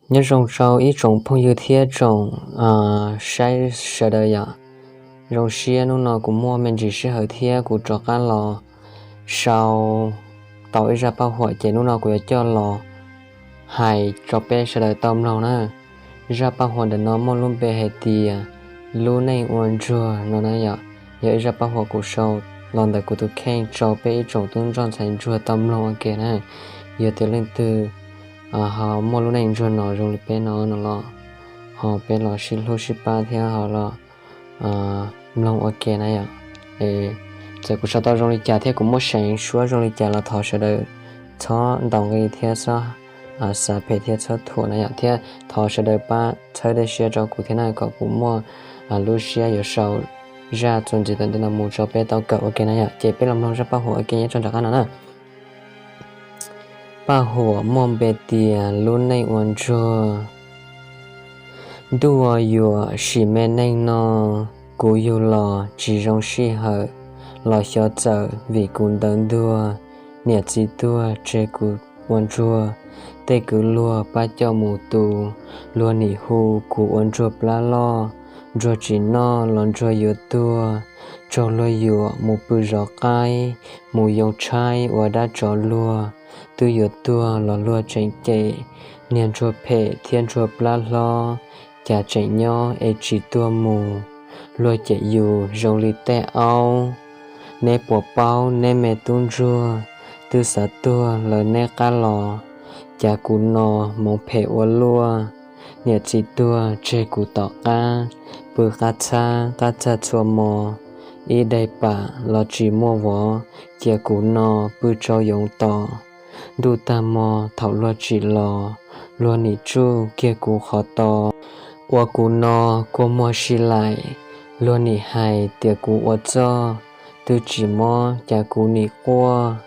Nyob zoo rau ib tsoom phooj ywg thiab tsoom saib sawv daws yom. Zoo siab hnub no kuv muaj me ntsis sij hawm thiab kuv rov qab los sau tau ib zaj paj huam ces hnub no kuv yuav coj los hais rau peb sawv daws tau mloog na. Zaj paj huam ntawm no muaj lub npe hais tias lub neej ua ntsuag no na yom. Yog ib zaj paj huam kuv sau los ntawm kuv tus kheej rau peb ib tsoom tub ntsuag ntxhais ntsuag tau mloog ua ke na. Yog tias leej twg ho muaj lub neej ntsuag no zoo li peb no no los ho peb los sib hlub sib pab thiab ho los mloog ua ke na yom. Txawm kuv sau tau zoo li cas thiab kuv muaj seev suab zoo li cas los thov sawv daws txhob ntaus nqi thiab txhob xav phem thiab txhob thuam na yom, thiab thov sawv daws pab txhawb tej siab rau kuv thiab na kom kuv muaj lub siab yuav sau zaj txuas ntxiv tom ntej no mus rau peb tau kawm ua ke na yom. Ces peb los mloog zaj paj huam ua ke nyob rau nram qab no na. Paj huam muaj npe tias lub neej ua ntsuag. Ntuj ua yuam sim me neej no, kuv yug los tsis zoo sij hawm, los xyov txawm vim kuv ntawv ntuag, niam txiv tuag tseg kuv ua ntsuag, tej kwv luag pab coj mus tu, luag nim hu kuv ua ntsuag plab loj, ntsuag tsis noj los ntsuag yuav tuag, raug luag yuam mus pw zov qaib, mus yoo tshaib ua dab tsov luag, twb yuav tuag los luag tseem cem, niag ntsuag phem thiab ntsuag plab hlob, cas tseem nyob es tsis tuag mus, luag cem yus zoo li tej aub. Neb puas paub neb me tub ntsuag, twb xav tuag lawm neb qab los, cas kuv no hmoov phem ua luaj, niam txiv tuag tseg kuv tom qab, pw qab txhab qab txag txhua hmo, ib daim pam los tsis muaj vov, cia kuv no pw tsau yoov tos. Ntuj tag hmo thaum luag tsim los, luag nim tsuj kiag kuv qhov to, ua kuv no kua muag si laim, luag nim hais tias kuv ua txoj, twb tsis mob cas kuv nim quaj.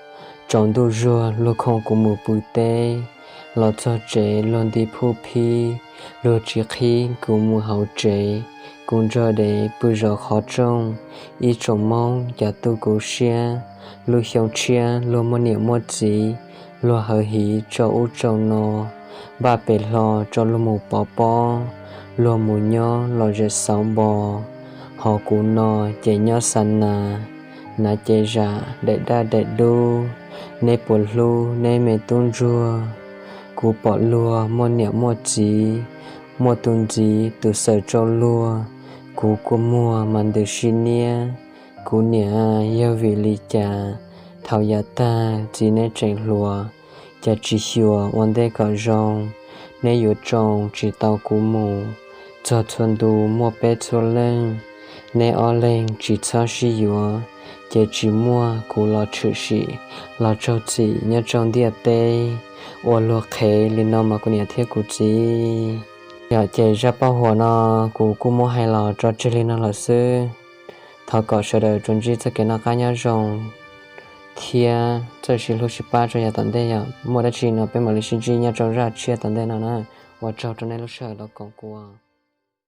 Tsaus ntuj zuag luag khoom kuv mus pw teb, los txog tsev luag nti phuj phib, luag tsis qhib kuv mus hauv tsev, kuv nrog dev pw zov qhov rooj. Ib tsoom Hmoob cas tu kuv siab, lub xyoo tshiab luag muaj niam muaj txiv, luag hawv hiv tsau ub tsau no, npaj pem hlo rau luag mus pov pob, luag mus nyob los zem xauv npo, ho kuv no ces nyob xa nas, nas ces zam daim daj daim dub. Neb puas hlub neb me tub ntsuag? Kuv pom luag muaj niam muaj txiv, muaj tus ntxiv tus xaws rau luag, kuv kua muag mas ntws sib niab. Kuv niam, yog vim li cas thaum yav tag txiv neb tseem hluas, cas tsis xyuas ua ntej kom zoo, neb yuav tsoo tsis tau kuv mus. Txog txhua ntu muaj peb txhua leej, neb ob leeg tsis txhob sib yuav, ces tsis muaj kuv los tshwm sim los raug txim nyob rau ntiaj teb. Ua luag qhev li no mas kuv niam thiab kuv txiv. Yog ces zaj paj huam no kuv kuj muab hais los tso tseg li no lawm xwb. Thov kom sawv daws tsuas ntsib txoj kev noj qab nyob zoo thiab txawj sib hlub sib pab rau yav tom ntej, yog muaj dab tsi no peb mam li sib ntsib nyob rau zaj tshiab tom ntej no na. Ua tsaug rau nej lub sij hawm los koom kuv.